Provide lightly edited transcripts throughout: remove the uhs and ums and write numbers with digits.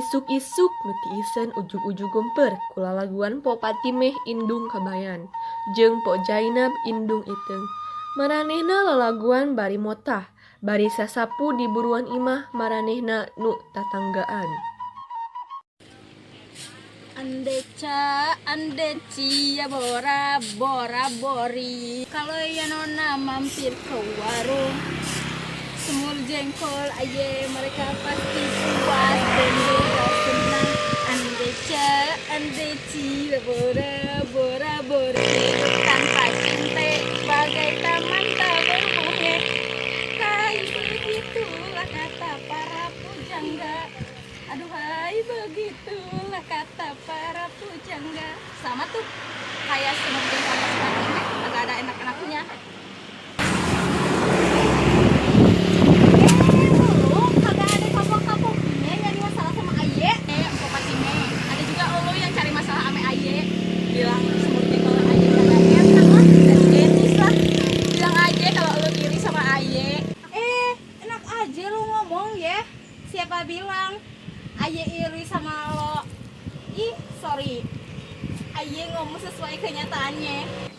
Isuk-isuk nu tiiseun ujug-ujug geumpeur ku lalaguan Pok Patimeh indung Kabayan jeung Pok Jainab indung Iteung. Maranehna lalaguan bari motah, bari sasapu di buruan imah maranehna nu tatanggaan. Ande ca, ande cia, bora, bora, bori. Kalau ya nona mampir ke warung semur jengkol aye, mereka pasti puas dan juga senang. Ande ca, ande cia, bora, bora, bori. Hidup tanpa cinta bagai taman tak berbunga. Kai begitulah kata para pujangga. Aduhai, begitulah kata para pujangga. Sama tuh kayak semur jengkol ini, agak ada enak-enaknya. Lu kagak ada kapok-kapoknya nyari masalah sama Aye. Empok Patime, ada juga lu yang cari masalah sama Aye. Bilang semur jengkol Aye kagak enak lah, gak higienis lah. Bilang aja kalau lu iri sama Aye. Enak aja lu ngomong ya. Siapa bilang Aye iri sama lo? Ih, sorry. Aye ngomong sesuai kenyataannya.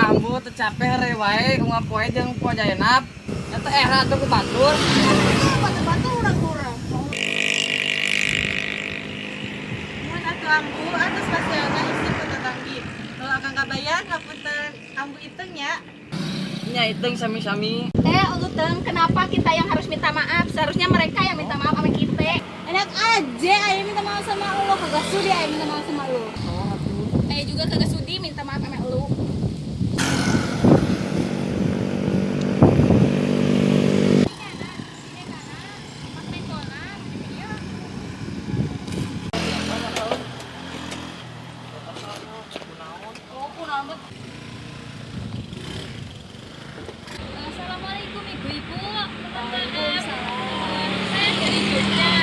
Ambu teu capek heureui wae unggal poe jeung Pok Jainab. Eta era atuh ku batur. Batu-batu urang-urang. Muhun atuh Ambu atas pasiana isi ku tetanggi. Kalau akang Kabayan hapunten Ambu Iteung nya. Nya Iteung sami-sami. Lu Teng, kenapa kita yang harus minta maaf? Seharusnya mereka yang minta maaf sama kita. Enak aja Aye minta maaf sama lo, kagak sudi Aye minta maaf sama lo. Aye juga kagak sudi minta maaf sama lu. Assalamualaikum ibu-ibu. Maaf, saya dari Jogja.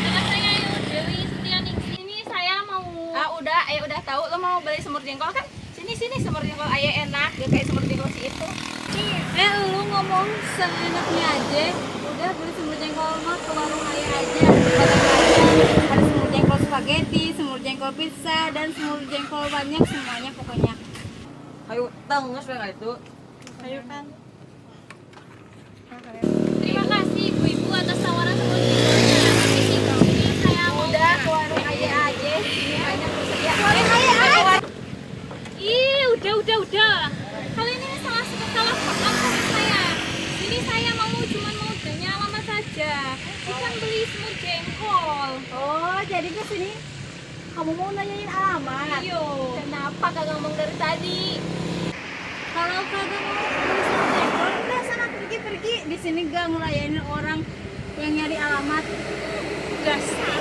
Nama saya Ayu Dewi Setianingsih. Ini saya mau Ah, udah, Aye udah tahu lo mau beli semur jengkol kan? Sini sini semur jengkol Aye enak, gak kayak semur jengkol si itu. Lu ngomong seenaknya aja. Udah beli semur jengkol mah ke warung Aye aja. Banyak aja. Ada semur jengkol spaghetti, semur jengkol pizza, dan semur jengkol banyak semuanya pokoknya. Hayu teng geus we itu. Ayo kan. Terima kasih ibu-ibu atas tawaran semur jengkolnya. Tapi sih ini saya mau Udah ke warung Aye aja, sini banyak tersedia. Warung Aye aja. Ih, udah. Kalian ini salah salah paham sama saya. Ini saya mau cuman mau tanya alamat saja, bukan beli semur jengkol. Oh, jadi ke sini kamu mau nanyain alamat? Iyo. Kenapa kagak ngomong dari tadi? Kalau kagak mau beli semur jengkol, udah sana pergi-pergi. Di sini gak ngelayanin orang yang nyari alamat. Dasar.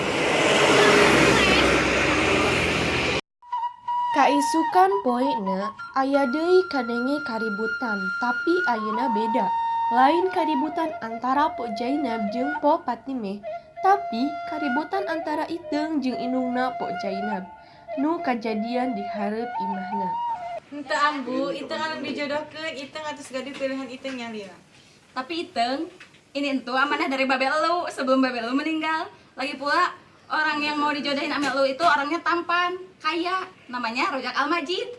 Kaisukan poena aya deui kadenge kaributan, tapi ayeuna beda. Lain kaributan antara Pok Jainab jeung Pok Patimeh, tapi kaributan antara Iteung jeung indungna Pok Jainab nu kajadian di hareup imahna. Henteu Ambu, Iteung anu dijodohkeun, Iteung atos gaduh pilihan Iteung nya lila. Tapi Iteung, ini entu amanah dari babe lu sebelum babe lu meninggal. Lagi pula orang yang mau dijodohin sama lu itu orangnya tampan, kaya, namanya Rojak Almajid.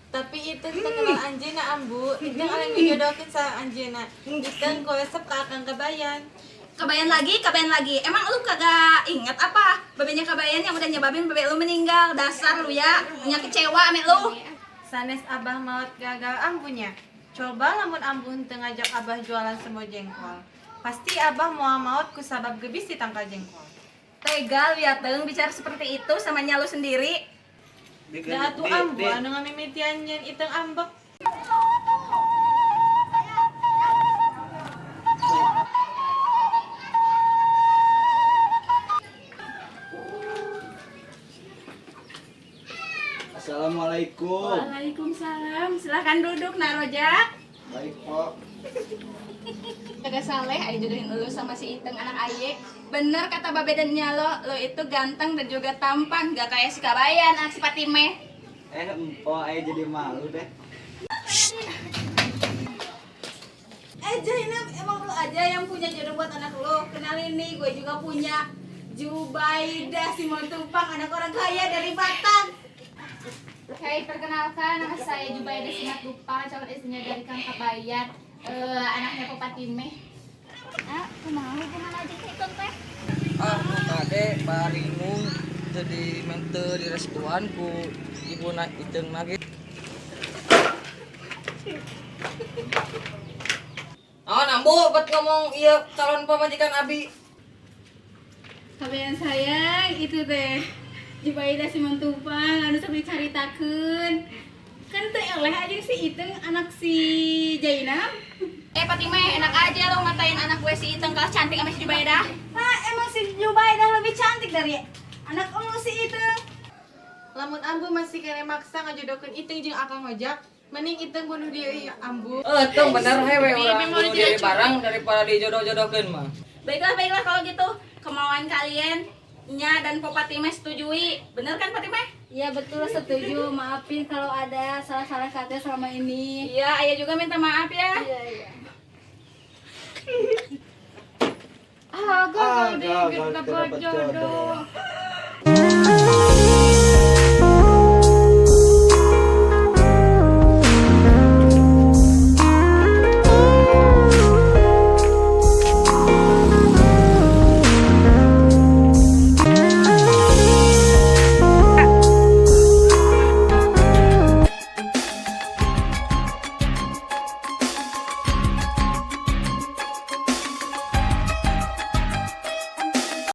Tapi Iteung teu kenal anjeunna Ambu, Iteung anu dijodohkeun sareng anjeunna. Iteung resep ka akang Kabayan. Kabayan lagi, Kabayan lagi. Emang lu kagak inget apa? Babenya Kabayan yang udah nyebabin babe lu meninggal. Dasar lu ya, nya kecewa sama lu. Sanes Abah maot gagal Ambunya. Coba lamun Ambu henteu ngajak Abah jualan semur jengkol. Pasti Abah moal maot ku sabab gebis di tangkal jengkol. Tega lu ya Teng bicara seperti itu sama nya lu sendiri. Da atuh Ambu anu ngamimitian nyeun Iteung ambek. Assalamualaikum. Waalaikumsalam. Silahkan duduk, Nak Rojak. Baik, Pok. Jaga Keluarga saleh, aye jodohin lu sama si Iteng anak aye. Bener kata babe dan lo, lo itu ganteng dan juga tampan, gak kayak si Kabayan, anak si Patime. Empo, ayo jadi malu deh. Zainab, emang lu aja yang punya jodoh buat anak lu. Kenalin nih, gue juga punya Jubaidah Simatupang, anak orang kaya dari Batam. Oke, perkenalkan nama saya Jubaidah Simatupang, calon istrinya dari Kang Kabayan, anaknya Po Patime. Ah, kumaha hubungan aja ke Iteng teh? Ah, nu kade baringung jadi mente di restuan ku ibu na Iteng lagi. Oh, nambu bet ngomong iya calon pamajikan abi. Kabayan sayang, itu teh Jubaidah Simatupang, anu sampe dicaritakeun. Kan teh eleh aja si Iteng anak si Jainab. Patime, enak aja lo ngatain anak gue si Iteng kalah cantik sama si Jubaidah. Lah, emang si Jubaidah lebih cantik dari anak elu si Iteng. Lamun ambu masih kene maksa ngajodohkeun Iteng jeung Akang Ojak, mending Iteng bunuh diri ambu. Tong bener hewe urang bunuh diri barang daripada dijodoh-jodohkeun mah. Baiklah, baiklah kalau gitu. Kemauan kalian, Nya dan Po Patime setujui. Bener kan Patime? Iya betul, setuju. Maafin kalau ada salah-salah kata selama ini. Iya, ayah juga minta maaf ya. Iya, iya. Ah, gagal deh gagal dapat dapat jodoh. jodoh.